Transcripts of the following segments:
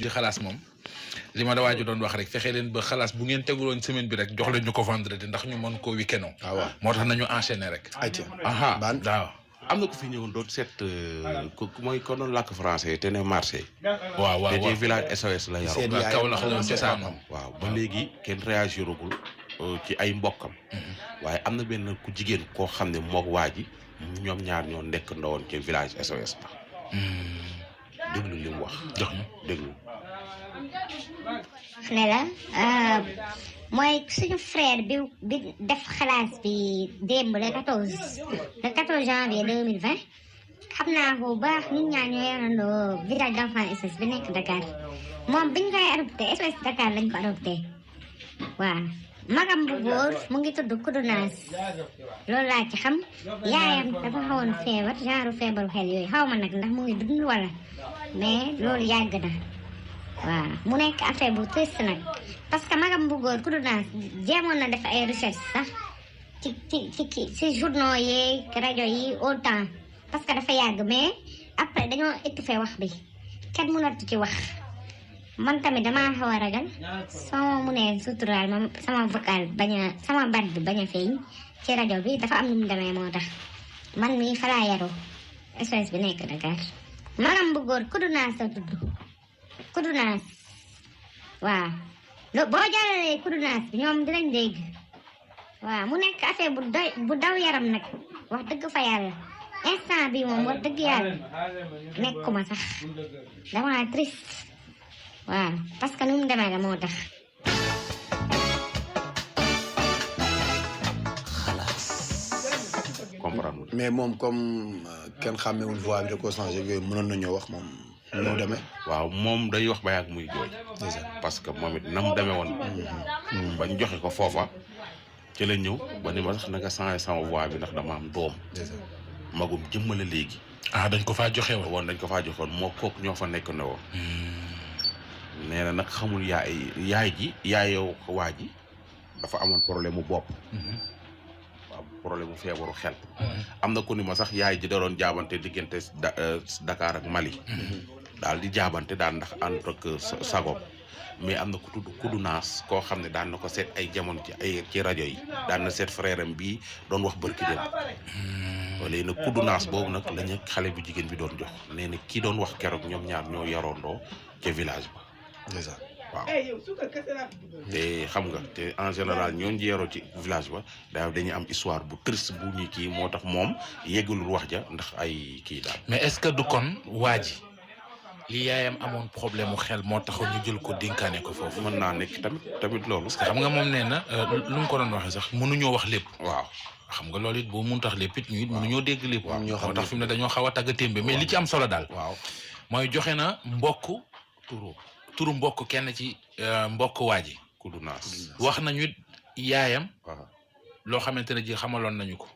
di xalaas moom li ma la waaju doon wax rek fexe leen ba xalaas bu ngeen teguloon semaine bi rek jox leen ñu ko vendredi ndax ñu mën koo week-end. waaw moo tax nañu enchaîner rek. ayca ban waaw. am na ku fi ñëwoon doon seet mooy ko doon làkk français te ne Marseille. waaw te ci village SOS la yaroo. seen yaay Kaolack la cosaanoo. waaw ba léegi kenn réagiragul ci ay mbokkam. waaye am na benn ku jigéen koo xam ne moog waa ji ñoom ñaar ñoo nekk ndawoon ci village SOS ba. déglu li mu wax. jox ñu déglu. ne la mooy suñu frère bi def xalaas bi démb le 14 janvier 2020 xam naa ko bu baax ñun ñaar ñoo yorandoo village d'enfants SOS bi nekk Dakar moom biñ koy adopté SOS Dakar lañ ko adopté waaw magam bu góor mu ngi tudd Kudunaas loolu laa ci xam yaayam dafa xawoon feebar genre feebaru xel yooyu xaw ma nag ndax mu ngi dund wala mais loolu yàgg na waaw mu nekk affaire bu triste nag parce que magam bu góor Kudunaas jéemoon na def ay recherche sax ci journaux yi rajo yi au temps parce que dafa yàgg mais après dañoo étouffé wax bi kenn mënatu ci wax man tamit damaa xaw a ragal sama mu ne suturaal ma sama vocal sama baat bi bañ a feeñ ci rajo bi dafa am nu mu demee moo tax man mii fa laa yaroo SOS bi nekk Dakar magam bu góor Kudunaas la tudd Kudunaas waaw boo jàllalee Kudunaas bi ñoom dinañ dégg waaw mu nekk affaire bu daw yaram nag wax dëgg fa yàlla instant bi moom wax dëgg yàlla nekkuma sax dama triste waaw parce que nu mu demee la moo tax. comprendre mais moom comme kenn xàmmewul voix bi da koo changé yooyu mënoon nañoo wax moom nu mu demee. waaw moom day wax ba yàgg muy jooy. parce que moom it na mu demee woon. bañ joxe ko foofa ci la ñëw ba ni ma sax naka changé sama voix bi ndax dama am doom. magum jëmmale léegi. dañ ko faa joxe woon dañ ko faa joxoon moo kook ñoo fa nekk ne woon. nee na nag xamul yaayoo waa ji dafa amoon problème mu bopp. waaw problème mu feebaru xel. am na ku ni ma sax yaay ji da doon jaabante diggante Dakar ak Mali. daal di jaabante daal ndax ànd ak sago mais am na ku tudd Kudunaas koo xam ne daan na ko seet ay jamono ci rajo yi daan na seet frère am bii doon wax bërki dem. léegi nag Kudunaas boobu nag lañu xale bu jigéen bi doon jox nee na kii doon wax keroog ñoom ñaar ñoo yaroondoo ca village ba. waaw te xam nga te en général ñooñu yaroo ci village ba daaw dañuy am histoire bu triste bu ñu kii moo tax moom yeggalul wax ja ndax ay kii daal. mais est-ce que du kon waa ji li yaayam amoon problème mu xel moo taxoon ñu jël ko dénkaane ko foofu. mën naa nekk tamit loolu. parce que xam nga moom nee na lu mu ko doon waxee sax mënuñoo wax lépp. waaw xam nga loolu it boo mun tax lépp it ñu it mënuñoo dégg lépp. waaw ñoo xam moo tax fi mu ne dañoo xaw a tagg témbe mais li ci am solo daal. waaw mooy joxe na turu mbokk kenn ci mbokk waa ji. Kudunaas wax nañu yaayam. waaw loo xamante ne ji xamaloon nañu ko.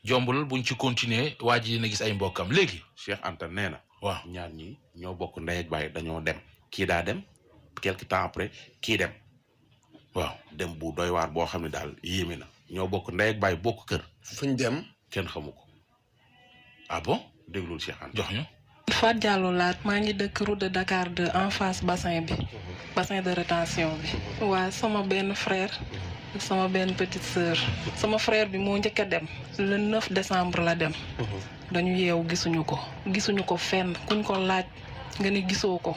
jombul buñ ci continuer waa ji dina gis ay mbokkam léegi. Cheikh Anta nee na. waaw ñaar ñi ñoo bokk ndey ak baay dañoo dem. kii daa dem quelque temps après kii dem. waaw dem bu doy waar boo xam ne daal yéeme na. ñoo bokk ndey ak baay bokk kër. fuñ dem kenn xamu ko. ah bon déglul Cheikh Anta jox ñu. Fatou Diallo laat maa ngi dëkk route de Dakar de en face bassin bi bassin de rétention bi. waa sama benn frère ak sama benn petite sœur sama frère bi moo njëkk a dem le 9 décembre la dem. dañu yeewu gisuñu ko fenn kuñ ko laaj nga ne gisoo ko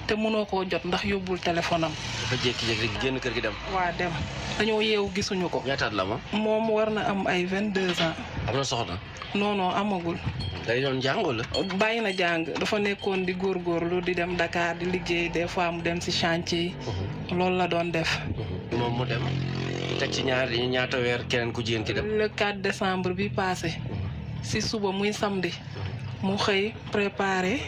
te mënoo koo jot ndax yóbbul téléphone am. dafa jékki-jékki rek génn kër gi dem. waa dem dañoo yeewu gisuñu ko. ñaataat la ma. moom war na am ay 22 ans. am na soxna. non amagul. day doon jàng wala. bàyyi na jàng dafa nekkoon di góorgóorlu di dem Dakar di liggéey des fois mu dem ci chantier yi. loolu la doon def. moom mu dem teg ci ñaata weer keneen ku jigéen ki dem. le 4 décembre bi passé ci suba muy samedi mu xëy préparé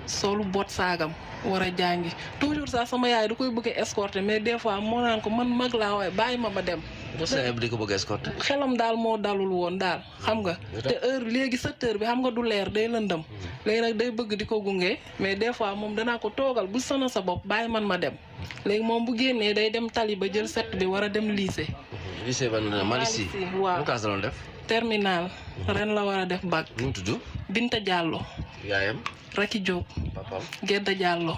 solu bot saagam war a jàngi toujours sax sama yaay da koy bëgg a escorter mais des fois moo naan ko man mag laa waaye bàyyi ma dem. bi di ko bëgg a escorter. xelam daal moo dalul woon daal xam nga te léegi 7 heures bi xam nga du leer day lëndëm léegi nag day bëgg di ko gunge mais des fois moom danaa ko toogal bu sonal sa bopp bàyyi man ma dem léegi moom bu génnee day dem tali ba jël set bi war a dem lycée. lycée ban Malick waaw classe la doon def. terminal ren la war a def bac. nu mu tudd. Binta Diallo. yaayam. Raki Diop. papaam. Gedda Diallo.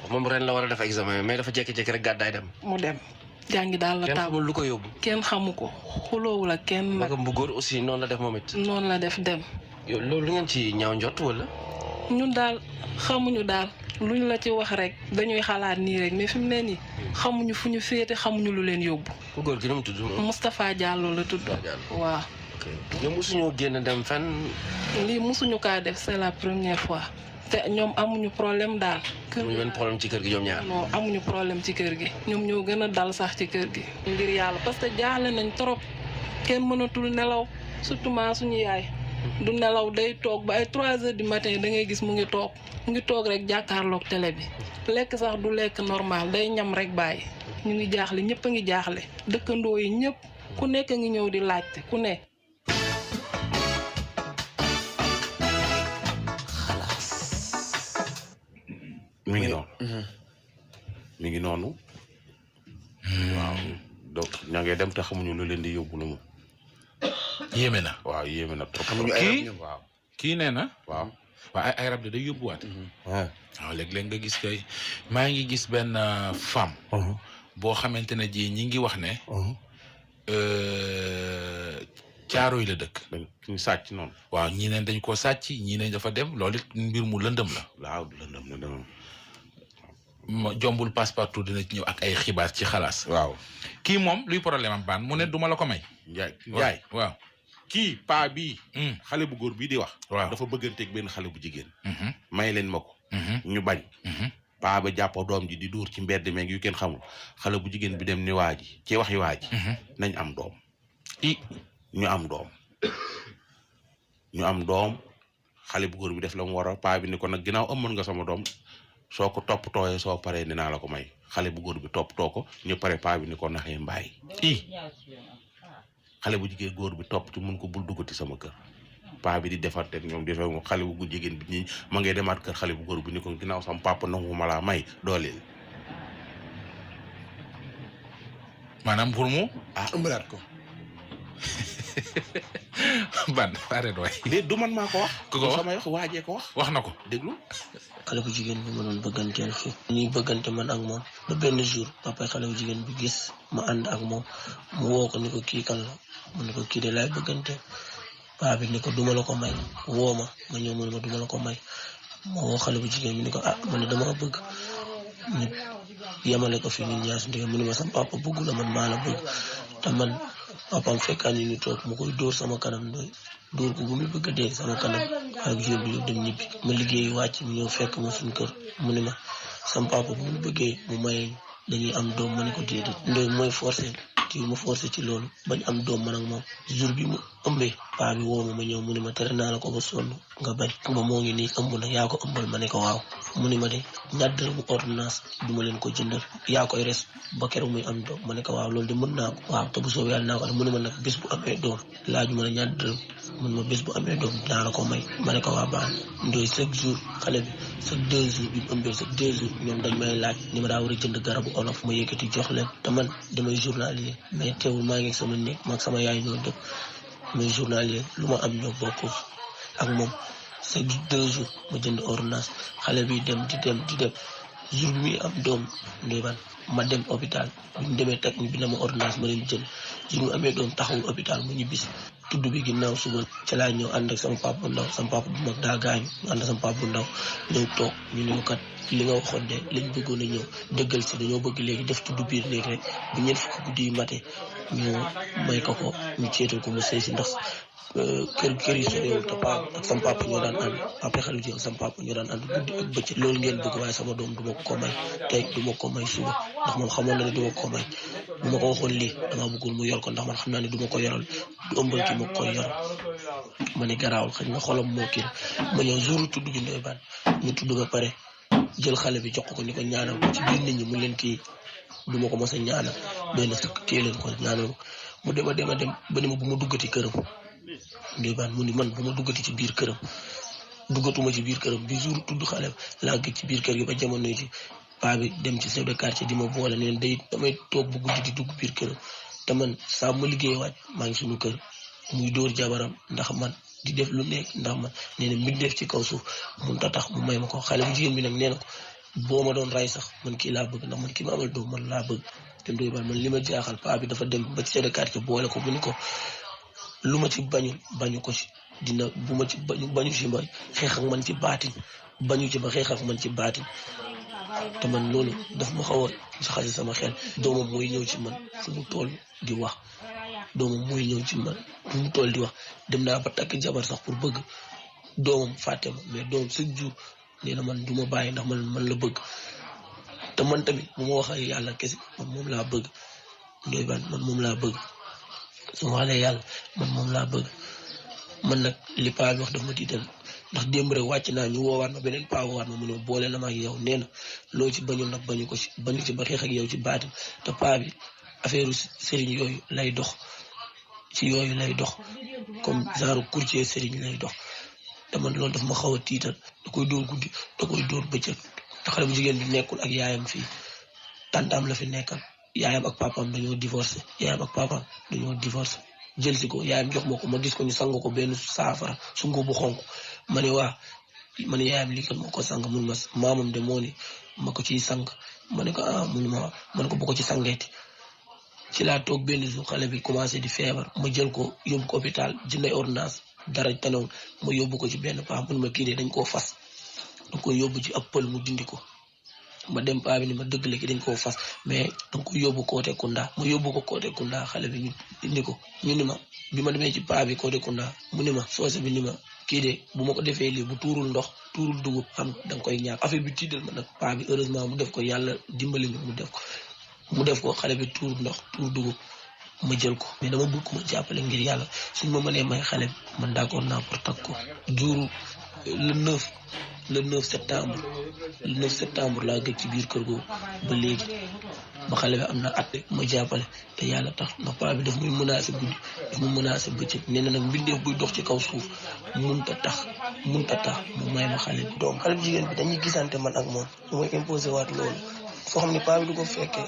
moom ren la war a def examen mais dafa jékki-jékki rek gàddaay dem. mu dem jàngi daal la kenn taw xamul lu ko yóbbu. kenn xamu ko xuloowul ak kenn nag magam bu góor aussi noonu la def moom it. noonu la def dem yow loolu lu ngeen ci ñaaw njott wala. ñun daal xamuñu daal luñ la ci wax rek dañuy xalaat nii rek mais fi mu ne nii xamuñu fu ñu féete xamuñu lu leen yóbbu. ku góor gi nu mu tudd. Moustapha Diallo la tudd. waaw. ñoom mosuñoo génn dem fenn. lii mosuñu kaa def c'est la première fois. te ñoom amuñu problème daal. amuñu benn problème ci kër gi ñoom ñaar. non amuñu problème ci kër gi. ñoom ñoo gën a dal sax ci kër gi. ngir yàlla parce que jaaxle nañ trop kenn mënatul nelaw surtout maa suñu yaay. du nelaw day toog ba ay 3 heures du matin da ngay gis mu ngi toog rek jàkkaarloog télé bi lekk sax du lekk normal day ñam rek bàyyi ñu ngi jaaxle ñëpp a ngi jaaxle dëkkandoo yi ñëpp ku nekk a ngi ñëw di laajte ku ne. mi ngi noonu. waaw donc ña ngay dem te xamuñu lu leen di yóbbu la mu. yéeme na. waaw yéeme na trop. waaw kii nee na. waaw ay rab de day yóbbuwaat. waaw léeg-léeg nga gis kay maa ngi gis benn femme. boo xamante ne ji ñi ngi wax ne. caaro yi la dëkk. ñu sàcc noonu. waaw ñii neen dañ koo sàcc ñii ne dafa dem loolu it mbir mu lëndëm la. waaw lëndëm. jombul passe-partout dina ci ñëw ak ay xibaar ci xalaas. waaw kii moom luy problème am baan mu ne duma la ko may. Njaay waaw. kii paa bii. xale bu góor bii di wax. waaw dafa bëgganteeg benn xale bu jigéen. may leen ma ko. ñu bañ. paa ba jàpp doom ji di duur ci mbedd meeg yu kenn xamul xale bu jigéen bi dem ni waa ji ci waxi waa ji. nañ am doom. ñu am doom xale bu góor bi def la mu war a paa bi ni ko nag ginnaaw ëmmoon nga sama doom soo ko toppatooyee soo paree dinaa la ko may xale bu góor bi toppatoo ko ñu pare paa bi ni ko naxee mbaay. xale bu jigéen góor bi topp ci mun ko bul duggati sama kër paa bi di defarteeg ñoom di fay xale bu jigéen bi ñi ma ngay demaat kër xale bu góor bi ni ko ginnaaw sama papa nangu ma laa may dooleel. maanaam pour mu. ëmbalaat ko. ban arrête waay. déet du man maa ko wax. ku ko wax sama waajee ko wax na ko déglu. xale bu jigéen bi ma doon bëgganteel fii. ñuy bëggante man ak moom ba benn jour papa xale bu jigéen bi gis ma ànd ak moom mu woo ko ni ko kii kan la mu ne ko kii de laay bëggante paa bi ni ko duma la ko may woo ma ñëw mu ne ma duma la ko may ma woo xale bu jigéen bi ni ko man de dama bëgg ñu yemale ko fii ñun ñaar suñu diggante mu ne ma sama papa bëggu la man maa la bëgg te man papaam fekkaan ñu ni toog mu koy dóor sama kanam dóor ko bu muy bëgg a dee sama kanam xale bu jigéen bi yóbbu dem ñibbi ma liggéey wàcc mu ñëw fekk ma suñu kër mu ne ma sama papa bu mu bëggee mu mayee dañuy am doom ma ne ko déedéet ndoy mooy forcé kii ma forcé ci loolu bañ am doom man ak moom jour bi mu ëmbee paa bi woo ma ñëw mu ne ma tere naa la ko ba sonn nga bañ ba moo ngi nii ëmb na yaa ko ëmbal ma ne ko waaw mu ne ma de ñaar dërëmu ordonnance duma leen ko jëndal yaa koy res ba keroog muy am doom ma ne ko waaw loolu de mën naa ko waaw te bu soobee yàlla naa ko def mu ne ma nag bés bu amee doom laaju ma ne ñaar dërëm mun ma bés bu amee doom dinaa la ko may ma ne ko waa baax ndoy chaque jour xale bi chaque 2 jours bi mu ëmbee chaque 2 jours ñoom dañ may laaj ni ma daa war a jënd garabu olof ma yëkkati jox leen te man damay journalier mais teewul maa ngi sama néeg maag sama yaay ñoo dëkk muy journalier lu ma am ñoo bokk ak moom chaque 2 jours ma jënd ordonnance xale bi dem di dem jour bi muy am doom ndoy ban ma dem hôpital bi ñu demee teg ñu bi na ma ordonnance ma leen jënd jour mu amee doom taxawul hôpital mu ñibbis tudd bi ginnaaw suba ca laa ñëw ànd ak sama papa bu ndaw sama papa bu mag daa gaañu ñu ànd ak sama papa bu ndaw ñëw toog ñu ne kat li nga waxoon de lañ bëggoon a ñëw dëggal si dañoo bëgg léegi def tudd biir néeg rek bu ñeent fukki guddi yu mate ñu may ko ñu ceetal ko mu sëy si ndax kër yi sorewul te paa ak sama papa ñoo daan ànd après xale ji ak sama papa ñoo daan ànd guddi ak bëccëg loolu ngeen bëgg waaye sama doom du ma ko may tey du ma ko may suba ndax moom xamoon na ne du ma ko may bu ma ko waxoon lii dama bëggul mu yor ko ndax man xam naa ne du ma ko yoral du ëmbal ki ma koy yor ma ne garaawul xëy na xolam moo kii ma ñëw jour tudd bi ndoy baan ñu tudd ba pare jël xale bi jox ko ni ko ñaanal ko ci biir nit ñi mu leen kii du ma ko mos a ñaanal doy na sëkk kii leen ko ñaanal mu dem ba ni ma bu ma duggati këram ndoy baan mu ni man bu ma duggati ci biir këram duggatuma ci biir këram bi jour tudd xale laa gëj ci biir kër gi ba jamono ji paa bi dem ci chef de quartier di ma boole neen day damay toog bu guddi di dugg biir këram te man saa ma liggéey waaj maa ngi suñu kër muy dóor jabaram ndax man di def lu nekk ndax man nee na mbindeef ci kaw suuf mun ta tax mu may ma ko xale bu jigéen bi nag nee na ko boo ma doon ray sax man kii laa bëgg ndax man kii ma amal doom man laa bëgg te Ndoye Bane man li ma jaaxal paa bi dafa dem ba ci chef de quartier boole ko mu ni ko lu ma ci bañu ko ci dina bu ma ci bañu ci ba xeex ak man ci baatin bañu ci ba xeex ak man ci baatin te man loolu daf ma xaw a jaxase sama xel doomam mooy ñëw ci man fu mu toll di wax doomam mooy ñëw ci man fu mu toll di wax dem naa ba takk jabar sax pour bëgg doomam fàtte ma mais doomam chaque jour nee na man du ma bàyyi ndax man la bëgg te man tamit bu ma waxee yàlla kese man moom laa bëgg Ndoye Bane man moom laa bëgg su ma waxee yàlla man moom laa bëgg man nag li paa bi wax daf ma tiital ndax démb rek wàcc naa ñu woowaat ma beneen paa woowaat ma mu ne boole na ma ak yow nee na loo ci bañul nag bañu ko ci bañu ci ba xeex ak yow ci baatin te paa bi affaire sëriñ yooyu lay dox ci yooyu lay dox comme genre courtier sëriñ lay dox te man loolu daf ma xaw a tiital da koy dóor guddi da koy dóor bëccëg te xale bu jigéen bi nekkul ak yaayam fii tantaam la fi nekkal yaayam ak papaam dañoo divorcé jël si ko yaayam jox ma ko ma gis ko ñu sang ko benn saafara sungu bu xonk ma ne yaayam lii kan moo ko sang mun ma maamam de moo ni ma ko ciy sang ma ne ko ma ne ko bu ko ci sangeeti ci laa toog benn jour xale bi commencé di feebar ma jël ko yóbbu ko hôpital jëndee ordonnance dara tanewul ma yóbbu ko ci benn paa mun ma kii de dañ koo fas da ko yóbbu ci ab pël mu dindi ko ma dem paa bi ni ma dëgg la ki dañ koo fas mais danga ko yóbbu Kote Kunda ma yóbbu ko Kote Kunda xale bi ñu indi ko ñu ni ma bi ma demee ci paa bi Kote Kunda mu ni ma soose bi ni ma kii de bu ma ko defee lii bu tuurul ndox tuurul dugub xam danga koy ñàkk affaire bi tiital ma nag paa bi heureusement mu def ko yàlla dimbali ñu mu def ko xale bi tuurul ndox tuur dugub ma jël ko mais dama bëgg ko ma jàppale ngir yàlla suñ ma mënee may xale bi man d'accord naa pour takk ko juru le 9 septembre laa gëj ci biir kër googu ba léegi ba xale bi am na at ma jàppale te yàlla tax na paa bi daf muy menacé guddi daf muy menacé bëccëg nee na nag mbindeef buy dox ci kaw suuf munta tax mu may ma xale bi doom xale bi jigéen bi dañuy gisante man ak moom lu may imposé waat loolu foo xam ne paa bi du ko fekkee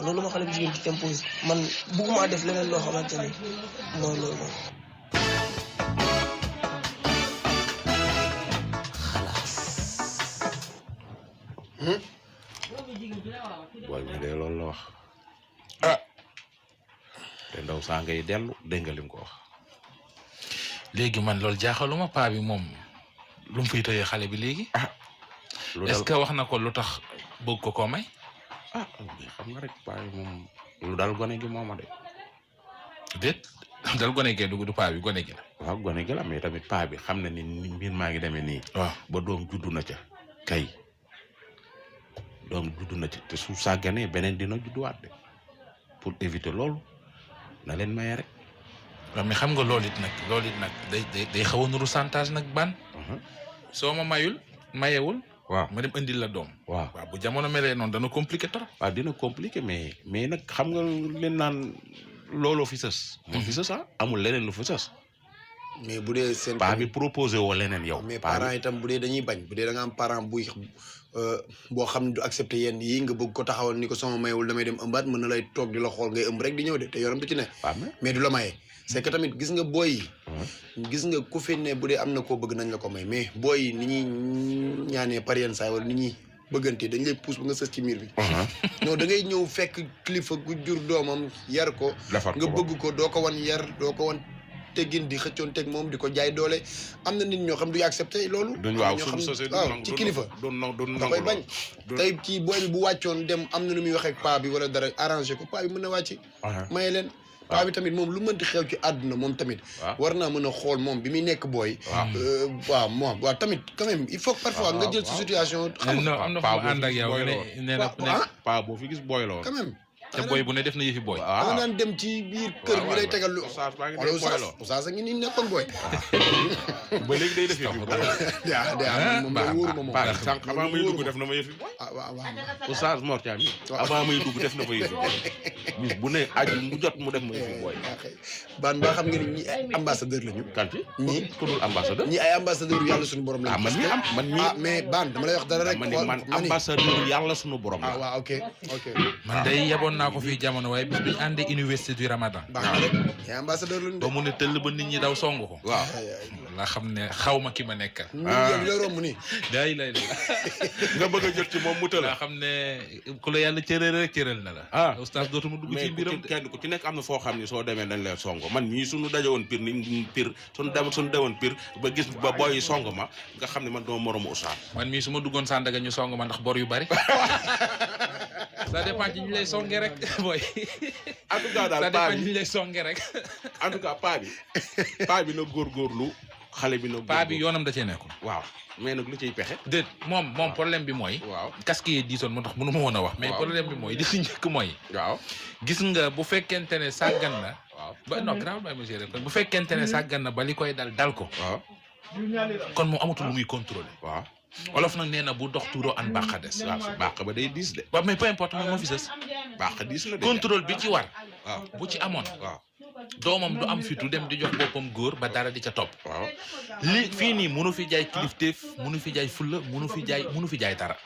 loolu ma xale bi jigéen di imposé man bugguma def leneen loo xamante ni mooy loolu booy bi de loolu la wax te ndaw saa ngay dellu dégg nga lim ko wax. léegi man loolu jaaxaluma paa bi moom lu mu fiy tëyee xale bi léegi. est-ce que wax na ko lu tax bëgg ko may. xam nga rek paa bi moom lu dal gone gi mooma de. déet dal gone gee du paa bi gone gi la. waaw gone gi la mais tamit paa bi xam na ni mbir maa ngi demee nii. waaw ba doom juddu na ca kay. doom juddu na ci te su sàgganee beneen dina judduwaat de pour éviter loolu na leen maye rek. waaw mais xam nga loolu it nag day xaw a nuru chantage nag ban. soo ma mayewul. waaw ma dem indil la doom. waaw bu jamono melee noonu dana compliqué trop. waaw dina compliqué mais nag xam nga leen naan looloo fi sës. moo fi sës amul leneen lu fi sës. mais bu dee seen. paa bi proposé woo leneen yow. mais parents itam bu dee dañuy bañ bu dee da nga am parent buy boo xam ne du accepté yenn yi nga bëgg ko taxawal ni ko sama mayewul damay dem ëmbaat mën na lay toog di la xool ngay ëmb rek di ñëw de te yoonam du ci ne. mais du la maye. c'est que tamit gis nga booy yi. gis nga ku fi ne bu dee am na koo bëgg nañ la ko may mais booy yi ni ñuy ñaanee par yenn saa wala ni ñuy bëggante dañ lay pousse ba nga sës ci miir bi. non da ngay ñëw fekk kilifa gu jur doomam yar ko. nga bëgg ko doo ko wan yar doo ko wan teggin di xëccoon teg moom di ko jaay doole am na nit ñoo xam du accepté loolu. waaw ci kilifa da koy bañ. tey kii booy bi bu wàccoon dem am na nu muy waxee ak paa bi wala dara arrangé ko paa bi mën na wàcc. maye leen. paa bi tamit moom lu mënti xew ci àdduna moom tamit. war naa mën a xool moom bi muy nekk booy. waaw tamit quand même il faut parfois nga jël ci situation. xam nga am na fu mu ànd ak yow nee na paa boo fi gis booy la woon. quand même. te booy bu ne def na yëfi booy. da nga daan dem ci biir kër mi lay tegal lu. oustaz a ngi nii nekkoon booy. ba léegi day def yëfi booy. moom wóoruma moom. sànq avant muy dugg def na ma yëfi booy. waaw oustaz Mor Thiam yi. avant muy dugg def na ma yëfi booy. bis bu ne aju mu jot mu def ma yëfi booy. ban ba xam nga ni ñi ay ambassadeur lañu. kan ci ñii ku dul ambassadeur. ñi ay ambassadeur yàlla suñu borom lañu. man mii mais ban dama lay wax dara rek. man ambassadeur yàlla suñu borom la. waaw ok. man day yeboon naa ko fii jamono waaye bis bi ñu àndee université du Ramadan. baax na rek ay ambassadeur lañu. ba mu ne tëll ba nit ñi daw song ko. waaw la xam ne xaw ma ki ma nekkal. yow la romb nii. day lay nga bëgg a jot ci moom mu tëla. nga xam ne ku la yàlla cëral rek cëral na la. oustaz dootuma dugg ci biiram mais kenn ku ci nekk am na foo xam ne soo demee dañ lay songo man mii suñu dajewoon pir ni pir suñu dewoon pir ba gis ba booy song ma nga xam ne man doo moromu oustaz. man mii su ma duggoon Sandaga ñu song ma ndax bor yu bari. ça dépend ci ñu lay songe rek booy. en tout cas daal ça dépend ci ñu lay songe rek. en tout cas paa bi na góorgóorlu xale bi na. paa bi yoonam da cee nekkul. waaw mais nag lu ciy pexe. déet moom problème bi mooy. waaw casque yi diisoon moo tax mënu ma woon a wax. mais problème bi mooy li si njëkk mooy. waaw gis nga bu fekkente ne sàggan na. waaw ba non grave ba monsieur rek bu fekkente ne sàggan na ba li koy dal ko. waaw kon moom amatul lu muy contrôler. waaw. olof nag nee na bu dox tuuroo an bàq des. waaw bàq ba day diis de. waaw mais peu importe moom moo fi sës. bàq diis na de. contrôle bi ci war. waaw bu ci amoon. waaw doomam du am fitu dem di jox boppam góor ba dara di ca topp. waaw li fii nii mënu fi jaay kilifteef mënu fi jaay fulla mënu fi jaay dara.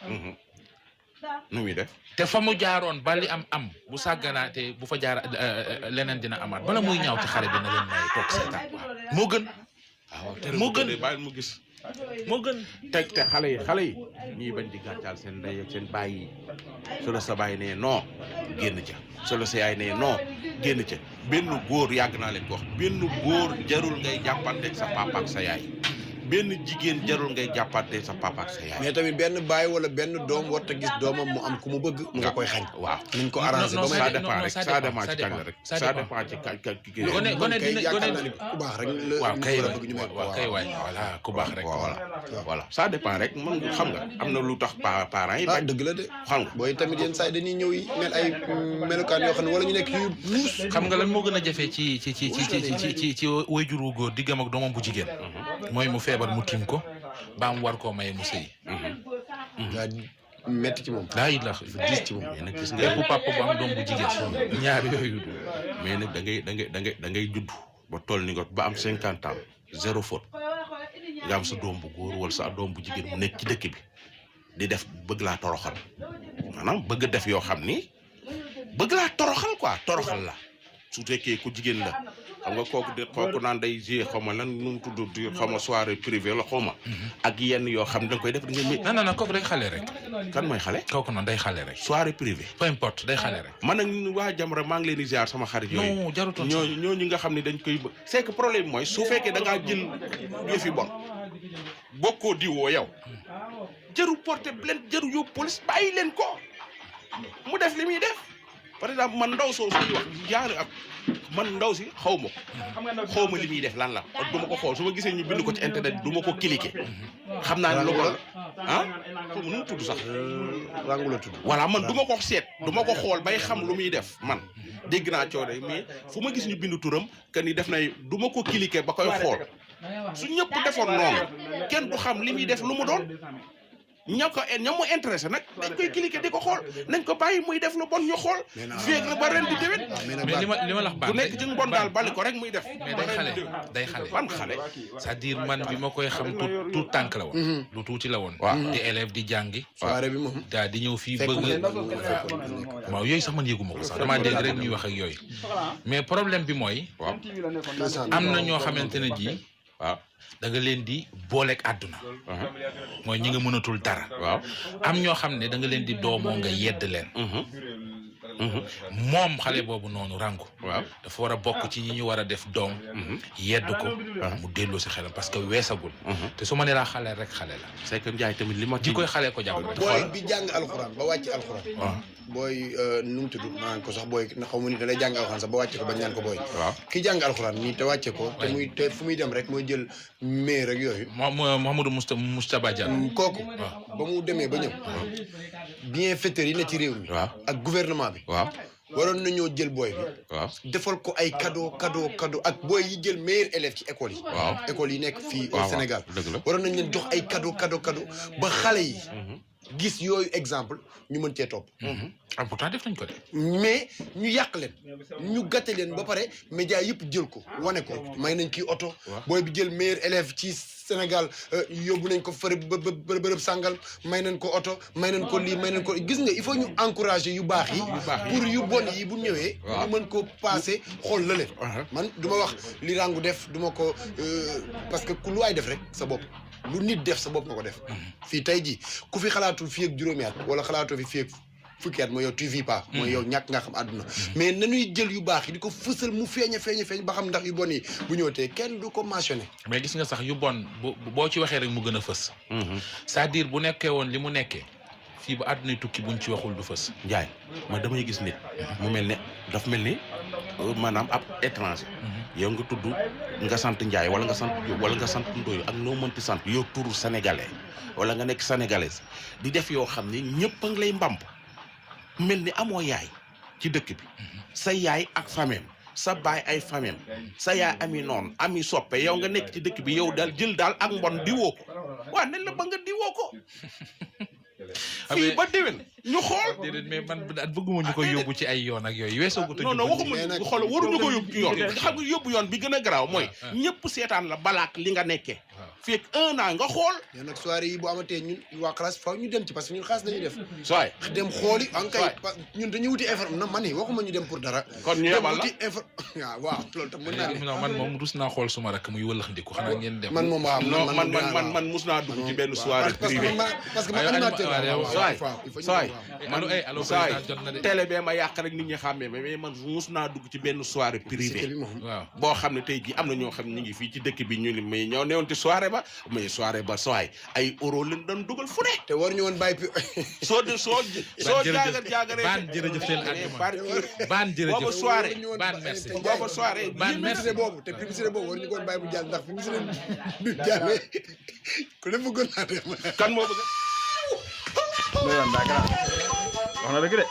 nu muy def. te fa mu jaaroon ba li am bu sàgganaatee bu fa jaar leneen dina amaat bala muy ñaaw ci xale bi na leen may toog seetaan moo gën. moo gën bàyyi mu gis. moo gën te xale yi ñuy bañ di gàccaal seen ndey ak seen baay yi su la sa baay nee non génn ca su la sa yaay nee non génn ca benn góor yàgg naa leen ko wax benn góor jarul ngay jàppante sa papa ak sa yaay benn jigéen jarul ngay jàppante sa papa ak sa yaay. mais tamit benn baay wala benn doom warut a gis doomam mu am ku mu bëgg. mu nga koy xañ. waaw nañ ko arrangé ba ça dépend rek ça dépend ci kañ la rek. ça dépend ci kañ ki gone dina yaakaar naa ni ku baax rek la. waaw kay la bëgg ñu may waaw kay waay voilà ku baax rek. voilà ça dépend rek mën nga xam nga am na lu tax parents yi. ah dëgg la de. xam nga booy tamit yenn saa yi dañuy ñëw yi mel ay melokaan yoo xam ne wala ñu nekk yu muus. xam nga lan moo gën a jafe ci waajuru góor diggam ak doomam bu jigéen. mooy mu feebar mu tiim ko ba mu war koo maye mu sëy. daa metti ci moom. daa it la diis ci moom. mais nag gis nga bépp papa bu am doom bu jigéen ñaar yooyu. mais nag da ngay judd ba toll ni nga ba am 50 ans zéro faute nga am sa doom bu góor wala sa doom bu jigéen mu nekk ci dëkk bi di def bëgg laa toroxal maanaam bëgg def yoo xam ni bëgg laa toroxal quoi toroxal la su fekkee ku jigéen la. xam nga kooku naan day g xaw ma lan nu mu tudd di xaw ma soirée privée la xaw ma ak yenn yoo xam ne da nga koy def da nga non kooku day xale rek. kan mooy xale. kooku noonu day xale rek. soirée privée. peu importe day xale rek. man nag waa Jamra maa ngi leen di ziar sama xarit yooyu. non jarutoon ñooñu nga xam ne dañ koy c'est que problème mooy su fekkee da ngaa jël yëfi bon bokkoo diwoo yow jëru porter plainte jëru yóbbu police bàyyi leen ko mu def li muy def par exemple man ndaw soo suy wax jaari ak man ndaw si xaw ma ko xaw ma li muy def lan la du ma ko xool su ma gisee ñu bind ko ci internet du ma ko cliquer xam naa ne lu ko ah xaw ma nu mu tudd sax rangu la tudd. voilà man du ma ko seet du ma ko xool bay xam lu muy def man dégg naa coode mais fu ma gis ñu bind turam que ni def nay du ma ko cliquer ba koy xool su ñëpp defoon noonu kenn du xam li muy def lu mu doon ña mu intéressé nag dañ koy cliquer di ko xool nañ ko bàyyi muy def lu bon ñu xool féeg la ba ren di déwén mais li ma la wax bu nekk ci bon daal bali ko rek muy def mais day xale ban xale c'est-à-dire man bi ma koy xam tout tànk la woon lu tuuti la woon di élève di jàngi soirée bi moom daa di ñëw fii bëgg waaw yooyu sax man yëguma ko sax damaa dégg rek ñuy wax ak yooyu mais problème bi mooy am na ñoo xamante ne ji waaw da nga leen di booleeg àdduna mooy ñi nga mënatul dara waaw am ñoo xam ne da nga leen di doomoo nga yedd leen moom xale boobu noonu rangu waaw dafa war a bokk ci ñi ñu war a def doom yedd ko mu delloo si xelam parce que weesagul te su ma ne laa xale rek xale la c'est que Ndiaye tamit li ma ji koy xale ko jàpp booy bi jàng alxuraan ba wàcc alxuraan booy nu mu tudd naan ko sax booy xaw ma ni da lay jàng alxuraan sax ba wàcce ko bañ naan ko booy ki jàng alxuraan nii te wàcce ko te fu muy dem rek mooy jël mais rek yooyu Mouhamadou Moustapha Diallo kooku ba mu demee ba ñëw bienfaiteurs yi ne ci réew mi ak gouvernement bi waaw waroon nañoo jël booy bi waaw defal ko ay cadeau ak booy yi jël meilleur élève ci école yi école yi nekk fii au Sénégal waroon nañ leen jox ay cadeau ba xale yi gis yooyu exemple ñu mën cee topp. pourtant def nañ ko de. mais ñu yàq leen ñu gàtte leen ba pare média yëpp jël ko wane ko may nañ kii oto. booy bi jël meilleur élève ci Sénégal yóbbu nañ ko fëre ba bërëb sàngal may nañ ko oto may nañ ko lii may nañ ko gis nga il faut ñu encourager yu baax yi. pour yu bon yi bu ñëwee. ñu mën ko passé xool lële. man du ma wax li Rangou def du ma ko parce que ku lu waay def rek sa bopp. lu nit def sa bopp nga ko def. fii tey jii ku fi xalaatul fii ak juróomi at wala xalaatoo fi fii ak fukki at mooy yow tu vis pas. mooy yow ñàkk nga xam àdduna. mais nañuy jël yu baax yi di ko fësal mu feeñ ba xam ndax yu bon yi bu ñëwatee kenn du ko mentionné. mais gis nga sax yu bon boo ci waxee rek mu gën a fës. c'est-à-dire bu nekkee woon li mu nekkee fii ba àdduna tukki buñ ci waxul du fës. Njaay ma damay gis nit. mu mel ne daf mel ni maanaam ab étranger. yow nga tudd nga sant Njaay wala nga sant Jóob wala nga sant Ndoye ak noo mënti sant yow turu sénégalais wala nga nekk sénégalaise di def yoo xam ni ñëpp a ngi lay mbamp mel ni amoo yaay ci dëkk bi sa yaay ak famem sa baay ay famem sa yaay ami noonu ami soppe yow nga nekk ci dëkk bi yow daal jël daal ak mbon diwoo ko waaw nañ la ba nga diwoo ko fii ba déwén ñu xool. déedéet mais man bëgguma ñu koy yóbbu ci ay yoon ak yooyu weesoo ko. non non waxuma ñu xool waruñu ko yóbbu ci yoon. xam nga yóbbu yoon bi gën a garaaw mooy. ñëpp seetaan la balaak li nga nekkee. fii ak 1 an nga xool. mais nag soirée yi bu amatee ñun waa classe faaw ñu dem ci parce que ñun xaas lañuy def. sooy dem xooli en kay ñun dañuy wuti information na man ni waxuma ñu dem pour dara. kon ñu yebal la waaw loolu tam mën naa ne. man moom rus naa xool suma rek muy wëlax ndiku xanaa ngeen dem. man moom waaw man mus naa dugg ci benn soirée privée. parce que man animateur saay télé bee ma yàq rek nit ñi xàmmee mais man mus naa dugg ci benn soirée privée boo xam ne tey jii am na ñoo xam ne ñu ngi fii ci dëkk bi ñu ni mais ñoo newoon ci soirée ba mais soirée ba sooy ay euro leen doon dugal fu ne te war ñu woon bàyyi soo jaagaree baan jërëjëf teel ak baan jërëjëf booba soirée baan merci booba soirée baan merci boobu te publicité boobu war ñu ko woon bàyyi bu jàll ndax publicité bi jàllee ku ne bëggoon naa dem kan moo bëgg wax na dëgg de